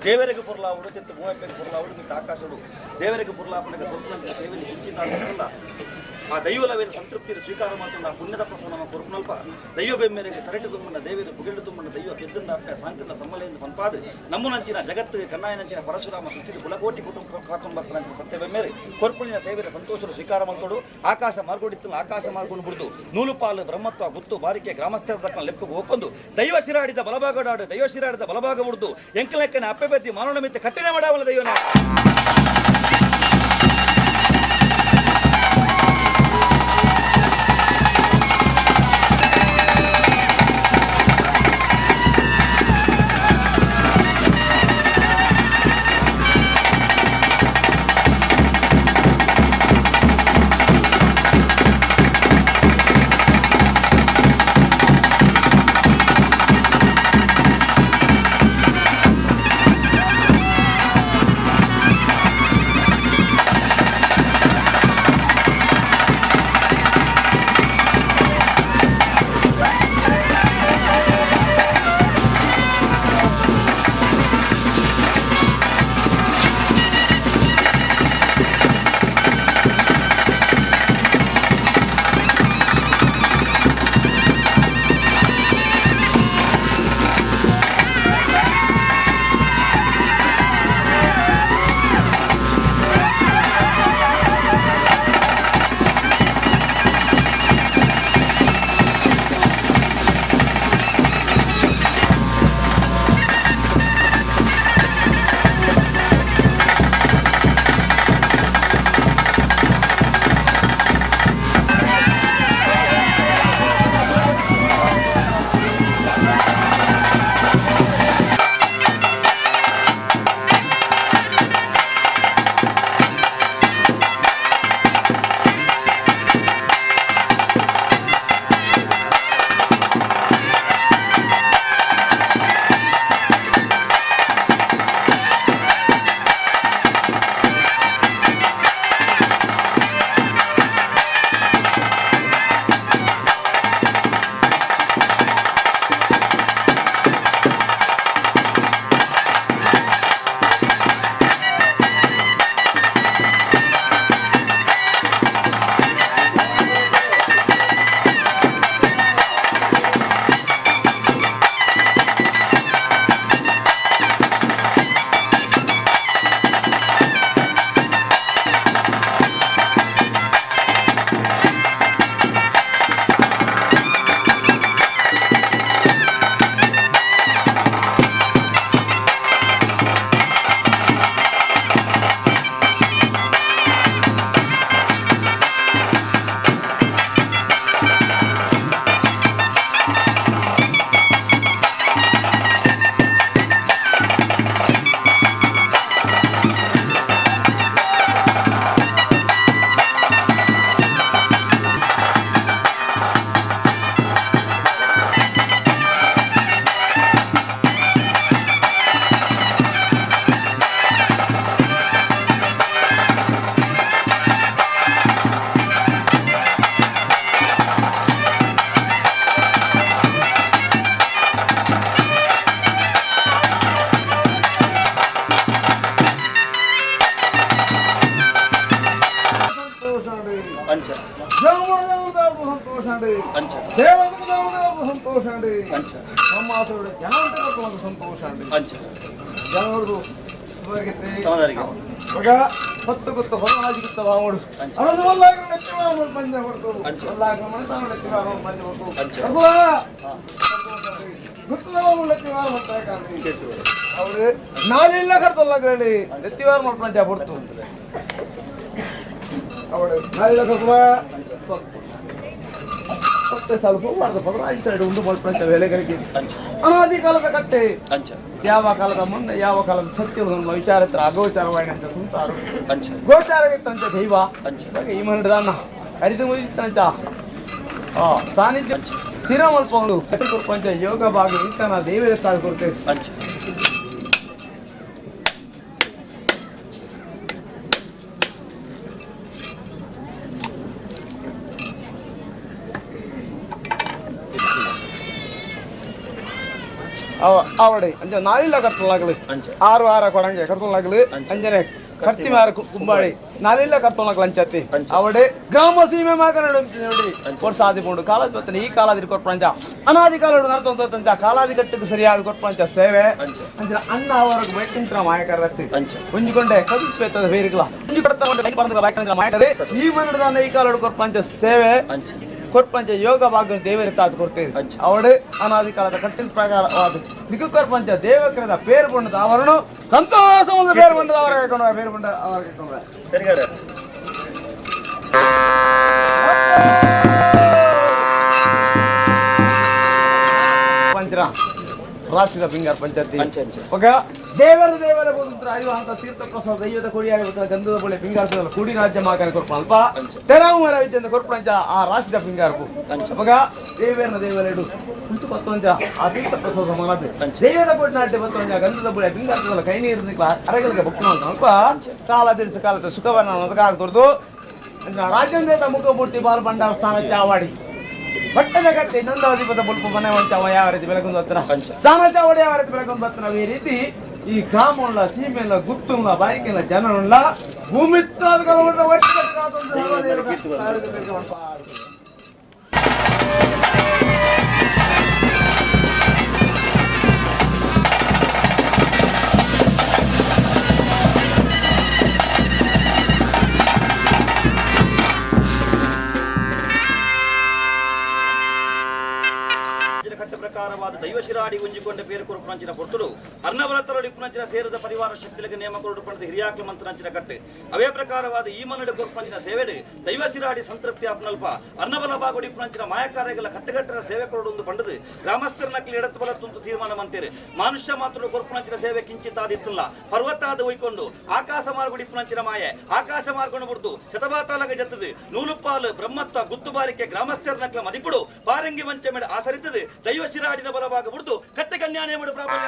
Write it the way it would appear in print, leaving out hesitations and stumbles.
ದೇವರಿಗೆ ಪುರ್ಲಾವುಡು ತಿತ್ತು ಮೂವಪ್ಪೆಗೆ ಪುರ್ಲಾವುಡು ಮಿತ್ತ ಆಕಾಶಡು ದೇವರಿಗೆ ಪುರ್ಲಾಪನಗೆ ಕೊರ್ಪುನಂಚಿನ ಸೇವೆಯಲ್ಲಿ ಕಿಂಚಿತ ಆ ದೈವಲವೇದ ಸಂತೃಪ್ತಿಯ ಸ್ವೀಕಾರ ಮಾತ್ರ ಪುಣ್ಯದ ಪ್ರಸನ್ನ ಕೊರ್ಪುನಲ್ಪ ದೈವ ಬೆಮ್ಮೆರೆಗೆ ತರಟು ತುಂಬಣ್ಣ ದೇವೇರು ಪುಗೆಳು ತುಂಬಣ್ಣ ದೈವ ಕೆದ್ದಂಡ ಅಪ್ಪೆ ಸಾಂಕೃತ ಸಮ್ಮಲೆಯಿಂದ ಪಂಪಾದು ನಮ್ಮನಂಚಿನ ಜಗತ್ತು ಕಣ್ಣಾಯನಂಚಿನ ಪರಶುರಾಮ ಸೃಷ್ಟಿ ಕುಲಕೋಟಿ ಕುಟುಂಬ ಕಾಟುಂಬತ್ತನಂಚಿನ ಸತ್ಯ ಬೆಮ್ಮೆರೆ ಕೊರ್ಪುಣಿನ ಸೇವೆಯ ಸಂತೋಷರು ಸ್ವೀಕಾರ ಮಾಡ್ತೋಡು ಆಕಾಶ ಮಾರ್ಗೋಡಿತ್ತು ಆಕಾಶ ಮಾರ್ಗೊಂಡು ಬಿಡ್ದು ನೂಲುಪಾಲು ಬ್ರಹ್ಮತ್ವ ಗುತ್ತು ಬಾರಿಕೆ ಗ್ರಾಮಸ್ಥರ ತಕ್ಕ ಲೆಪ್ಪು ಹೋಗೊಂದು ದೈವ ಶಿರಾಡಿದ ಬಲಭಾಗಡಾಡು ದೈವ ಶಿರಾಡಿದ ಬಲಭಾಗ ಬಿಡ್ದು ಎಂಕಲೆಕ್ಕನ ಅಪ್ಪೆ ಬದ್ದಿ ಮಾನವನ ಮಿತ್ತ ಕಟ್ಟಿನ ಮಾಡಾವಲ್ಲ ದೈವನ. ಅವರು ನಾಳೆಲ್ಲ ಕರ್ತಲ್ಲ ಎತ್ತಿವಾರ ಮಾಡ್ಕೊಂಡ ಹೊರ್ತು ಅವಳು ನಾಳೆಲ್ಲ ಕರ್ಕುವ ಸತ್ತೆ ಸ್ವಲ್ಪ ಮಾಡ್ದ ಪದರಾಯ್ತು ಉಂಡು ಮಾಡ್ಕೊಂಡ ವೇಳೆಗಳಿಗೆ ಅನಾದಿ ಕಾಲದ ಕಟ್ಟೆ ಯಾವ ಕಾಲದ ಮುನ್ನ ಯಾವ ಕಾಲದ ಸತ್ಯವನ್ನು ವಿಚಾರ ಹತ್ರ ಅಗೋಚಾರವಾಯಿನ ಅಂತ ಸುಂತಾರು ಗೋಚಾರವಿತ್ತಂತ ದೈವ ಈ ಮನದಾನ ಕರಿದು ಮುಗಿತಂತ ಸಾನ್ನಿಧ್ಯ ಸ್ಥಿರ ಮಲ್ಪೊಂದು ಕೊರ್ಪಂಚ ಯೋಗ ಭಾಗ ಇಂತನ ದೇವರ ಸ್ಥಾನ ಕೊಡ್ತೇವೆ. ಅವಡೆ ಅಂಚ ನಾಲಿಲ್ಲ ಕರ್ತಲಾಗಲು ಆರು ಆರ ಕೊಡಂಗೆ ಕರ್ತಲಾಗಲು ಅಂಜನೆ ಕರ್ತಿಮಾರ ಕುಂಬಾಡಿ ನಾಲಿಲ್ಲ ಕರ್ತಲಾಗಲು ಅಂಚತ್ತಿ ಅವಡೆ ಗ್ರಾಮ ಸೀಮೆ ಮಾಕನಡು ನೋಡಿ ಕೊರ್ಸಾದಿ ಪೋಂಡು ಕಾಲದ ಬತ್ತನೆ ಈ ಕಾಲಾದಿ ಕೊರ್ಪಂಚ ಅನಾದಿ ಕಾಲಡು ನರ್ತಂತ ಕಾಲಾದಿ ಕಟ್ಟಕ್ಕೆ ಸರಿಯಾದ ಕೊರ್ಪಂಚ ಸೇವೆ ಅಂಚನ ಅಣ್ಣ ಅವರಿಗೆ ಬೈಕಿಂತ್ರ ಮಾಯಕರತ್ತಿ ಒಂಜಿಕೊಂಡೆ ಕದುಪೇತದ ಬೇರಿಗಳ ಒಂಜಿ ಕೊಡ್ತ ಮಾಯಕರೆ ಈ ಮನದಾನ ಈ ಕಾಲಡು ಕೊರ್ಪಂಚ ಸೇವೆ ಕೊರ್ಪಂಚ ಯೋಗ ಭಾಗ್ಯ ದೇವರ ತಾತು ಕೊಡ್ತೇವೆ. ಅವಳು ಅನಾದಿ ಕಾಲದ ಕಟ್ಟಿನ ಪ್ರಕಾರವಾದ ನಿಕ್ಕು ಕೊರ್ಪಂಚ ದೇವಕ್ರದ ಪೇರು ಬಣ್ಣದ ಅವರನ್ನು ಸಂತೋಷ ಒಂದು ಪೇರು ಬಣ್ಣದ ಅವರ ಕೈಕೊಂಡ ಪೇರು ಬಣ್ಣ ಅವರ ಕೈಕೊಂಡ ಸರಿಗಾರ. ಪಂಚರ ರಾಶಿದ ಪಿಂಗಾರ್ ಪಂಚಾಯತಿ ಅಂಚ ಅಂಚ. ಓಕೆ ದೇವರ ದೇವರ ಬೋಧಂತ್ರ ಅರಿವ ಅಂತ ತೀರ್ಥ ಪ್ರಸಾದ ದೈವದ ಕೊಡಿಯಾಡಿ ಬತ್ತ ಗಂಧದ ಬಳೆ ಪಿಂಗಾರ ಕೂಡಿ ರಾಜ್ಯ ಮಾಕನ ಕೊರ್ಪ ಅಲ್ಪ ತೆರವು ಮರ ವಿದ್ಯೆಂದ ಕೊರ್ಪಂಚ ಆ ರಾಶಿದ ಪಿಂಗಾರಪು ಅವಾಗ ದೇವರನ ದೇವರೆಡು ಕುಂತು ಪತ್ತೊಂಜ ಆ ತೀರ್ಥ ಪ್ರಸಾದ ಮಾನದು ದೇವರ ಕೊಡಿ ನಾಟ್ಯ ಪತ್ತೊಂಜ ಗಂಧದ ಬಳೆ ಪಿಂಗಾರ ಕೈ ನೀರು ಅರಗಳಿಗೆ ಬೊಕ್ಕು ಅಲ್ಪ ಕಾಲ ತಿರ್ಸು ಕಾಲದ ಸುಖವನ್ನ ಒದಗಾಗ ರಾಜ್ಯಂದೇತ ಮುಖಮೂರ್ತಿ ಬಾಲ ಭಂಡಾರ ಸ್ಥಾನ ಚಾವಾಡಿ ಪಟ್ಟದ ಕಟ್ಟೆ ನಂದಾಧಿಪತ ಬುಲ್ಪು ಮನೆ ವಂಚವ ಯಾವ ರೀತಿ ಬೆಳಗೊಂದು ಹತ್ರ ಸ್ಥಾನ ಚಾವಡಿ ಯಾವ ರೀತಿ ಬೆಳಗೊಂದು ಹತ್ರ ಈ ರೀತಿ ಈ ಗ್ರಾಮವುಳ್ಳ ಸೀಮೆಲ್ಲ ಗುತ್ತುಲ್ಲ ಬಾರಿಕೆಲ್ಲ ಜನರುಳ್ಳ ಭೂಮಿ ಕಟ್ಟ ಪ್ರಕಾರವಾದ ದೈವಶಿರಾಡಿ ಉಂಜಿಕೊಂಡ ಪೇರು ಕೊರಪುನಂಚಿನ ಹೊರ್ತುಡು ಅರ್ಣವಲತರಡಿ ಪುನಂಚಿನ ಸೇರದ ಪರಿವಾರ ಶಕ್ತಿಲಗ ನೇಮ ಕೊರಡು ಪಣದ ಹಿರಿಯಾಕ್ಲ ಮಂತ್ರನಂಚಿನ ಕಟ್ಟು ಅವೇ ಪ್ರಕಾರವಾದ ಈ ಮನ್ನಡ ಕೊರಪಂಚಿನ ಸೇವೆಡು ದೈವಶಿರಾಡಿ ಸಂತೃಪ್ತಿ ಅಪ್ನಲ್ಪ ಅರ್ಣಬಲ ಬಾಗುಡಿ ಪುನಂಚಿನ ಮಾಯಕಾರ್ಯಗಳ ಕಟ್ಟುಕಟ್ಟರ ಸೇವೆ ಕೊರಡು ಒಂದು ಪಂಡದು ಗ್ರಾಮಸ್ಥರ ನಕಲಿ ಎಡತ್ತು ಬಲ ತುಂತು ತೀರ್ಮಾನ ಮಂತೇರು ಮನುಷ್ಯ ಮಾತ್ರ ಕೊರಪುನಂಚಿನ ಸೇವೆ ಕಿಂಚಿತಾದಿತ್ತಲ್ಲ ಪರ್ವತಾದ ಒಯ್ಕೊಂಡು ಆಕಾಶ ಮಾರ್ಗುಡಿ ಪುನಂಚಿನ ಮಾಯೆ ಆಕಾಶ ಮಾರ್ಕೊಂಡು ಬಿಡ್ದು ಶತಬಾತಾಲಗ ಜತ್ತದು ನೂಲುಪಾಲು ಬ್ರಹ್ಮತ್ವ ಗುತ್ತುಬಾರಿಕೆ ಗ್ರಾಮಸ್ಥರ ನಕಲ ಮದಿಪುಡು ಪಾರಂಗಿ ಮಂಚ ಮೇಲೆ ಆಸರಿತದು ದೈವ ಶಿರಾಡಿನ ಬಲವಾಗ ಬಿಡ್ದು ಕಟ್ಟೆ ಕನ್ಯಾನೆ ಮಾಡು ಪ್ರಾಬಲ್ಯ.